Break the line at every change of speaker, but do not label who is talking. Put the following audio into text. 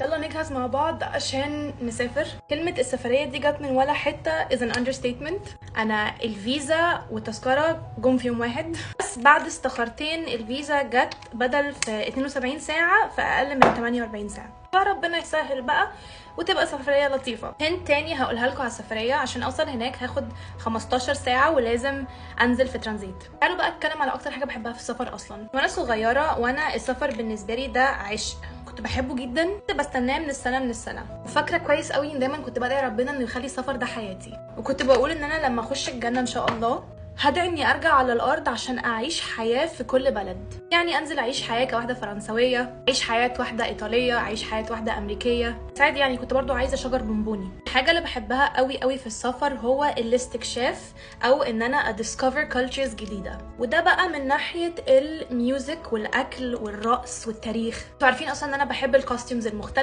يلا نجهز مع بعض عشان نسافر. كلمة السفرية دي جت من ولا حتة is an understatement. انا الفيزا والتذكرة جم في يوم واحد، بس بعد استخارتين الفيزا جت بدل في 72 ساعة في اقل من 48 ساعة، فربنا يسهل بقى وتبقى سفرية لطيفة. hint تاني هقولها لكم على السفرية، عشان اوصل هناك هاخد 15 ساعة ولازم انزل في ترانزيت. تعالوا بقى اتكلم على اكتر حاجة بحبها في السفر اصلا. وانا صغيرة وانا السفر بالنسبة لي ده عشق، كنت بحبه جدا، كنت بستناه من السنة من السنة، وفاكرة كويس قوي ان دايما كنت بدعي ربنا انه يخلي السفر ده حياتي، وكنت بقول ان انا لما اخش الجنة ان شاء الله هدعي اني ارجع على الارض عشان اعيش حياة في كل بلد. يعني انزل اعيش حياة كواحده فرنسويه، اعيش حياة واحدة ايطالية، اعيش حياة واحدة امريكية. ساعات يعني كنت برضو عايزه شجر بونبوني. الحاجة اللي بحبها قوي قوي في السفر هو الاستكشاف، او ان انا ا discover cultures جديدة، وده بقى من ناحية ال music والاكل والرقص والتاريخ. انتوا عارفين اصلا ان انا بحب ال costumes المختلفة.